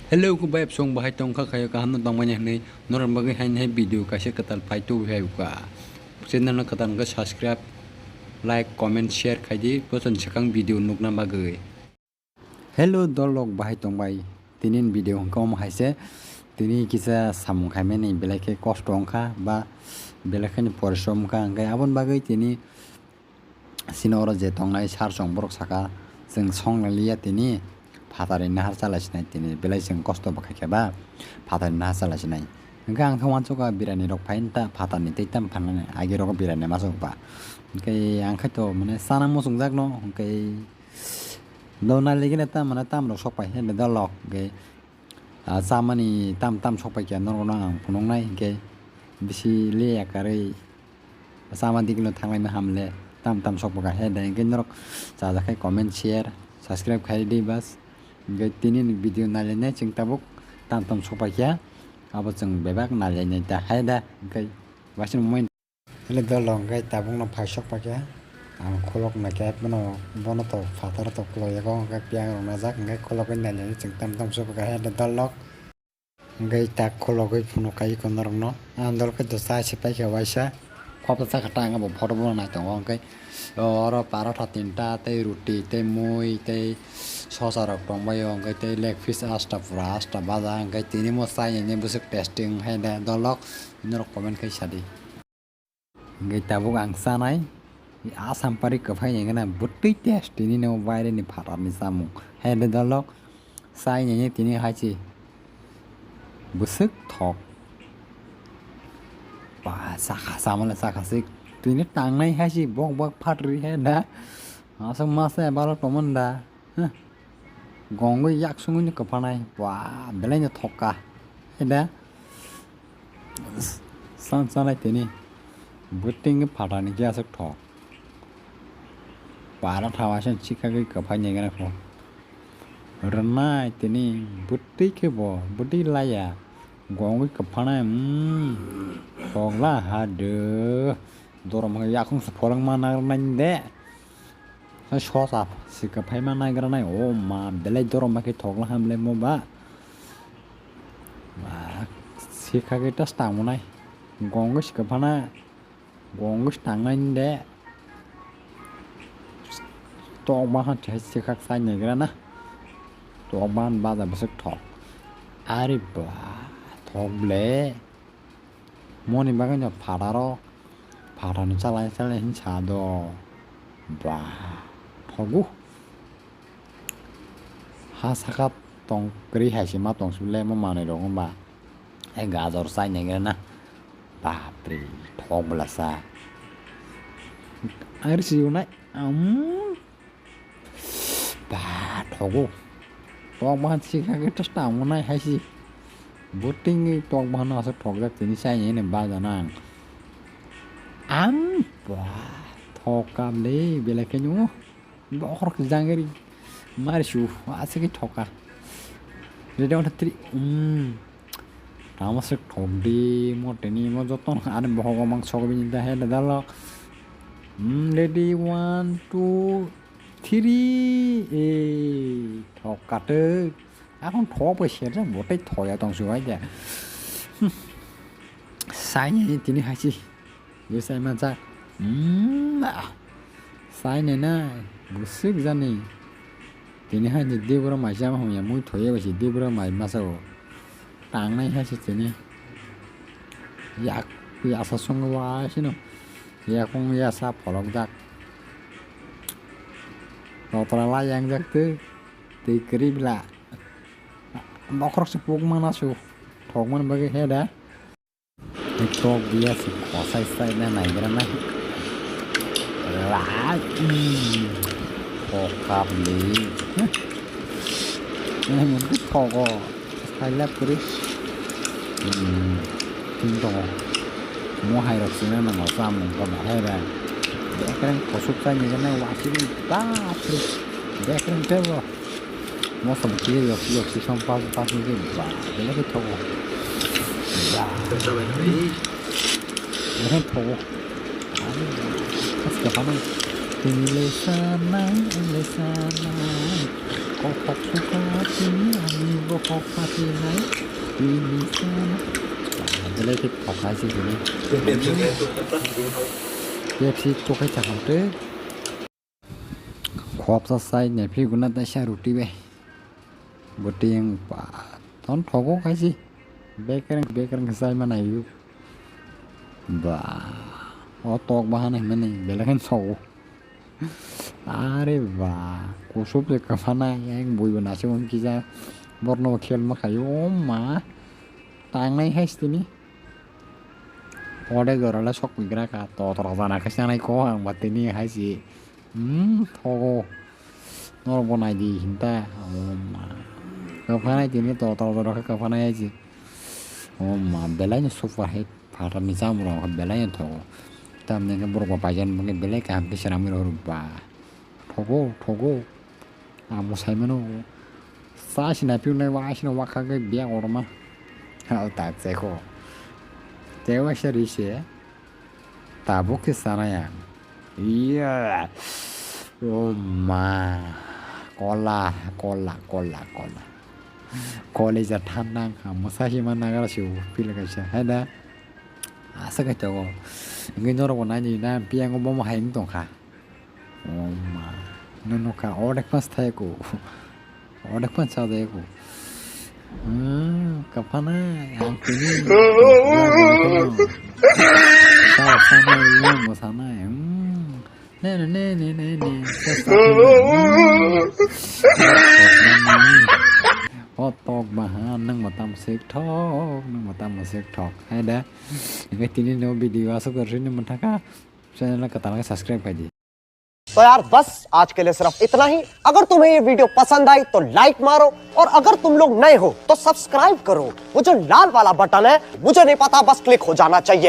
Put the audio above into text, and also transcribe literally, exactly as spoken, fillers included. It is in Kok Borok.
Hello, kubai absong bahai tongkha khayo kaham no tongmani hinwi norok bagwi haini hai video kaisa kwtal phai tubu hai uka. Channel no kwtal hwnkhe subscribe, like, comment, share khaidi bosoni swkang video nukna bagwi. Hello dolok bahai tongbai, tini ni video hwnkhe omo hai se, tini kisa samung khaimani belai khe kosto wngkha ba belai kheno porishrom wngkha, hwnkhe aboni bagwi tini chini oro je tongnai sir chwng borok saka, chwng song lai liya tini phatarni nahar chalai sinai tini belai chwng kosto bo khaikha ba phatarni nahar chalai sinai. Hwnkhe ang khe uansukha birani rok phai ta phatarni tei tam phanani agi rogo birani masa ba. Hwnkhe ang khe to mane chana muchungjak no hwnkhe do nai ligina tam mane tam rok sok pai hwnkhe dolok hwnkhe. Ah, chamani tam tam sok pai kha norokno ang phunuknai hwnkhe bisi le yakarwi chama digino thanglaima hamle tam tam sok pai kha he de hwnkhe norok chajakhe comment share subscribe khai di bas hwnkhe tini ni video nailainai chwng tabuk tam tam sok pai kha abo chwng bebak nailainai ta hai da hwnkhe waising mumai. Hwnwi dolong hwnkhe tabukno phaisok paikha. Ang khulok naikhe bono, bono to phataro to khulok yago hwnkhe piyang rok najak hwnkhe khulogwi nainani chwng tam tam sukha hai da dolok. Hwnkhe tak khulogwi phunuk kai iko norokno. Ang dol khe dosa se paikha waisa. Khopsa chakha ta ang bo photo bono naitongo hwnkhe oro parotha tinta tei ruti tei mui tei sosa rok tongbaio hwnkhe tei leg piece asta pura asta baja hwnkhe tini mo chainani bwswk tasty wng hai da dolok. Norok comment khai sadi. Hingke tabuk ang chanai, asam pari kwphai ni gana bwtwi test tini no baire ni phatar ni samung. Hai de dolok, chai ni tini hai se bwswk thok. Ba, chakha chamale chakha se tini tangnai hai se bok bok phatri hai da. Aswk masa balo tomon da. Huh. Gongwi yak sungwi no kwphanai. Ba, belai no thokka. Eda. San sanai tini. Bwtwing phatani khe aswk thok. Para thawa san chikagwi kwphai nai gana kho. Rwnai tini bwtwi khe bo, bwtwi laya. Gongwi kwphanai, mm. Thokla ha de. Dorom khe yakhung se pholong ma nagrwnai de. Sosa se kwphaima naigra nai, o ma, belai dorom bai khe thokla ham le mo ba. Ba, sikha khe tas tamo nai. Gong se kwphana, gong se tangnai de. Tok ma han thai sikha sai naigra na. Tok ma han baja bwswk thok. Are ba, thok ble. Moni bagwi no phataro, phatani chalai chalai hinwi sa do. Ba, thogo. Ha saka tong kwrwi hai se ma tong sibole mo manwi rok wngba. Ai gajor chai nai gana. Bapre, thok bwlasa. Ar si unai. Am. Ba, thogo. Tok bahan sikha khe to tamo nai hai si. Bwtwingwi tok bahan aswk thokjak tini chai ni baja nang. Am, ba, thok kam le belai khe nw. Bokhorok jangri. Mari su, aswk khe thoka. Ready on three. Um. Tamo se thok di, mo tini mo joto ani bohogo mang sok bini da he da dalo. Um, ready, one, two, three, e, thok kate. Akon thok bai serjak bo tei thoya tong su hai de. Hmm. Sai ni tini hai si. Yo sai manjak. Hmm. Sai ni na. Busuk jani. Tini hai ni dibro mai jama hum ya mui thoye bai si dibro mai masa o. Tangnai hai se tini. Yak, yasa song wa sino. Yakung yasa pholok jak. Lotra la yang jak tu. Tei kri bla. Bokhorok se puk mana su. Thok man bagi he da. Tok biya si kosai sai na nai gra nai. La. Hmm. Thok kap li. Hah. Nai mun tu thok o. Hai lap kuri. Hmm, tin tongo. Mo hai rok sina nango samung ka bahai ra. Bekreng kosuk chai ni gana wasi ni bapre. Bekreng tebo. Mo sam kiri yok yok si som pas pas ni ba. Bele ke thogo. Ba. Bele thogo. Aske pano. Tini le sanai, le sanai. Kok kok suka tini ani bo. Kok pati nai, ini sana. Belai khe kok hai se sini. Pepsi tokai chakam te. Khopsa sai ne phi guna ta sa ruti bai. Boteng pa ton thogo khai se. Bekereng bekereng sai mana yu. Ba. O tok bahana himani belai khe sogo. Are ba, kusup se kwphana, yang buibo naisingwng kisa, borno khel ma khayo, o ma, tangnai hai sini. Ode gorole sok pigra ka, to to jana khe sanai ko, ang ba tini hai si. Hmm, thogo. Nor bo nai di hinta, o ma. Kwphana tini to to jana khe kwphana hai si. O ma, belai no super hit. Phatarni chamung rok belai no thogo. Tamni hwnkhe borok bo paijani bagwi belai kaham khe swnamwi rw ba. Thogo, thogo. Amo sai mano. Sa sina piu nai wa sina wa kha khe biya korma. Ha, tak se kho. Te wa se ri se. Tabuk khe sana ya. Iya. O ma. Kola, kola, kola, kola. Kolija thandang ha mwsa hima nagara se pila kaisa. Hai da. Asa khe togo. Ngi norok bo nai ni na piyango bomo hai wng tong kha. O ma. No no kha odek pas thai ko. Odek pas cha de ko. Hmm, kaphana yang kini. Sa sa na yang mo sa na. Hmm. Ne ne ne ne ne ne. Sa sa na. Hmm. O tok bahan nang matam sek thok, nang matam sek thok. Hai da. Ngai tini no video asok sini mantha ka. Channel ka tala subscribe khai di. तो यार बस आज के लिए सिर्फ इतना ही। अगर तुम्हें ये वीडियो पसंद आई तो लाइक मारो, और अगर तुम लोग नए हो तो सब्सक्राइब करो। वो जो लाल वाला बटन है, मुझे नहीं पता, बस क्लिक हो जाना चाहिए।